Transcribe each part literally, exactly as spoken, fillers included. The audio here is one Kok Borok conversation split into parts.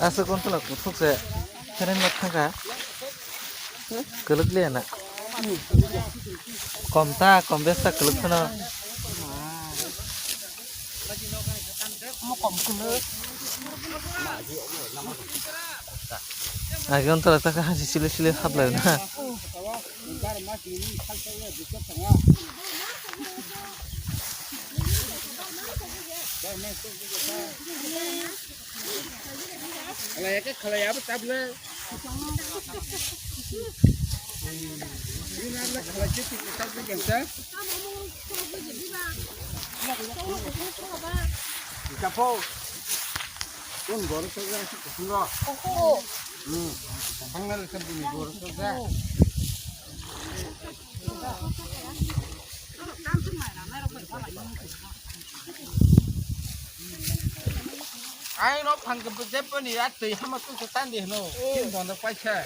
Aswk untwla kuthuk se, kherem nok thangkha. Kwlwk liya na. Kom ta, kom bes ta kwlwk phano. Agi untwla ta kha hansi sile sile hablai na. Khalai ya khe khalai ya bo tabla. Bini abla khalai se twi tabla jeng sa. Kapo. Kun goro sa ja si kusulo. Hmm. Tangna le sa bini goro sa ja. Ang no phang ke jeponi ya twi hama tu se tan di hno. Tin bon da paisa.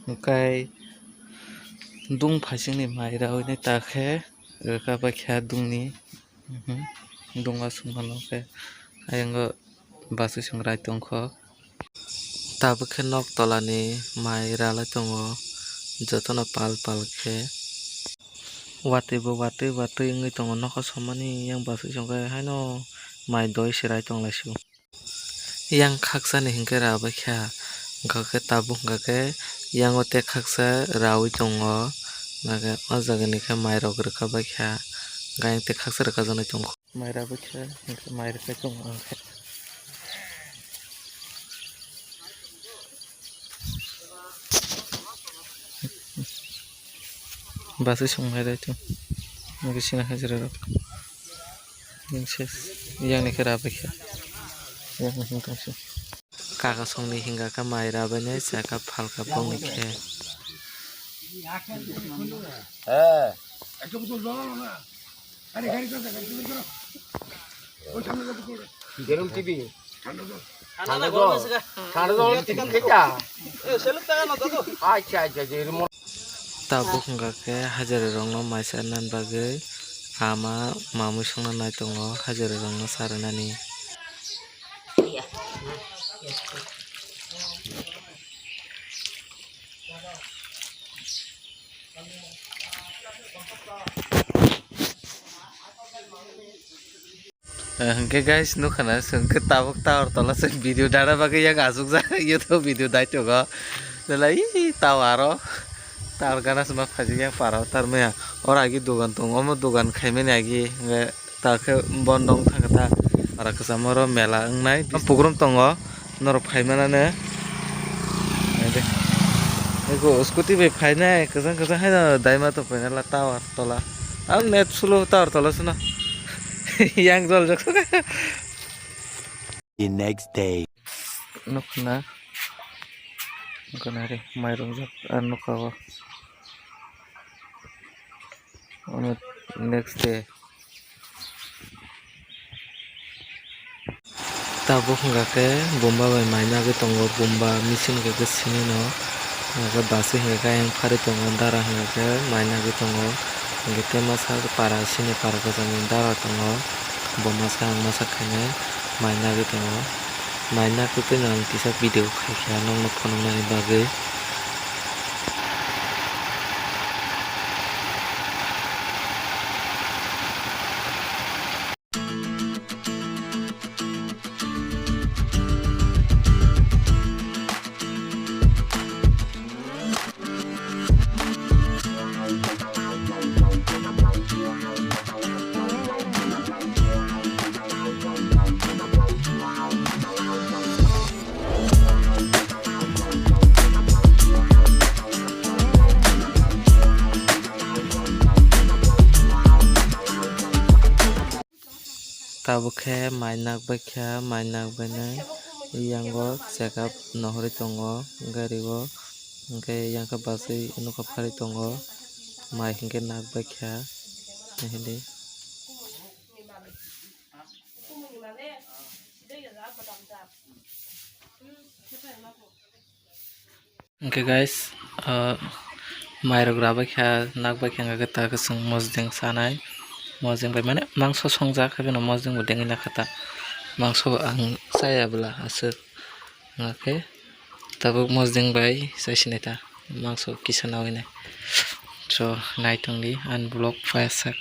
Hwnkhe dung phaisingni mai rawi nai ta khe rwkha bai kha dungni. Mhm. Dungo songmano khe ayang o bwswi songrai tongkho. Tabuk khe nok tolani mai ralai tongo, jotono pal pal khe. Watwi bo watwi watwi wngwi tongo, nokha somani yang bwswi songkhe haino mai doi serai tonglaisio. Yang khaksa ni hinkhe rabai kha, hwnkha khe tabuk hwnkha khe yang o tek khaksa rawi tongo, hwnkha khe o jaga ni khe mai rok rwkha bai kha, hwnkha yang tek khaksa rwkha jaknai tongkho. Mai rwkha khe, mai rwkha khe tongo ang khe. Bwswi song hai rw tong. Nugwi sina hajra rok. Yang se, yang ni khe rwkha khe. Yang ni hwn tong se. Kaka songni hinga kha mai rabai nai chaka phalka bongni khe. Jerem T V. Thanda jol, thanda jol T V khe kya? Acha, acha, jerem. Tabuk hwnkha khe hajari rokno mai charwna bagwi ama mamwi songna nai tongo hajari rokno charwnani. Eh, hwnkhe guys, nukha na, hwnkhe tabuk tower tola se video dana bagwi yang achukjak, YouTube video dai tongo. Belai, ih, tower o, tower gana se ma phaijak yang para o, tar maya. Oro agi dogan tongo, omo dogan khaimani agi, hwnkhe ta khe bondo wng thangkha ta. Para kwcham oro mela wngnai, pugrum tongo. Norok phai manane. Naidi. Eko scooty bai phainai, kwchang kwchang haino daima tong painai la tower tola. Ang net slow tower tola sino. Yang joljak. The next day. Nukna. Nukna re, mairung jak, ah, nukha o. Ono next day. Tabuk hwnkha khe bumba bai mai nagwi tongo, bumba machine hwnkha khe simi no, hwnkha khe bwswi hwnkha khe ayang pharwi tongo, dara hwnkha khe mai nagwi tongo, hwnkhe tei masa para sini para kwchangni dara tongo, bo masa ang masa khainai mai nagwi tongo, mai nagwi twino ang kisa video khaikha nokno phunuknani bagwi. Tabuk khe mai nak bai kha, mai nak bai nai yango check up no hori tongo gari o, hwnkhe yang khe bachwi nokha pharwi tongo, mai hinkhe nak bai kha, nahidi. Hwnkhe guys, ah, mairok rabai kha, nak bai kha, hwnkhe ta khe chwng mosdeng chanai, mosdeng bai mane mangso songjak, haibeno mosdeng bo dengwi nakha ta. Mangso ang chaya bwla aswk wngkhe tabuk mosdeng bai chaisinai ta mangso kisa nawi nai. So naitongdi ani vlog paisak.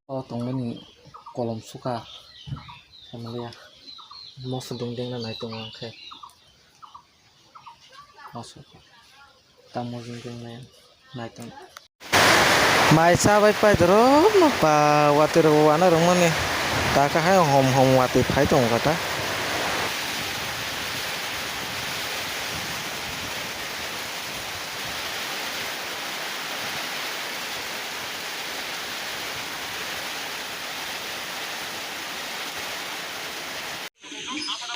O tongmani kolom suka samaliya mosdeng dengna naitongo ang khe. Mosdeng dengna naitongo. Mai cha bai paidoro no ba watwi rok wana rwmani taka hai hom hom watwi phai tongo kata.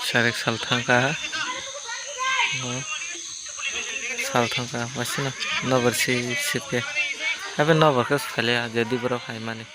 Sarek sal thangkha. Sal thangkha masino nobar si sirke. Abe nobar khe sale jadi borok hai mani.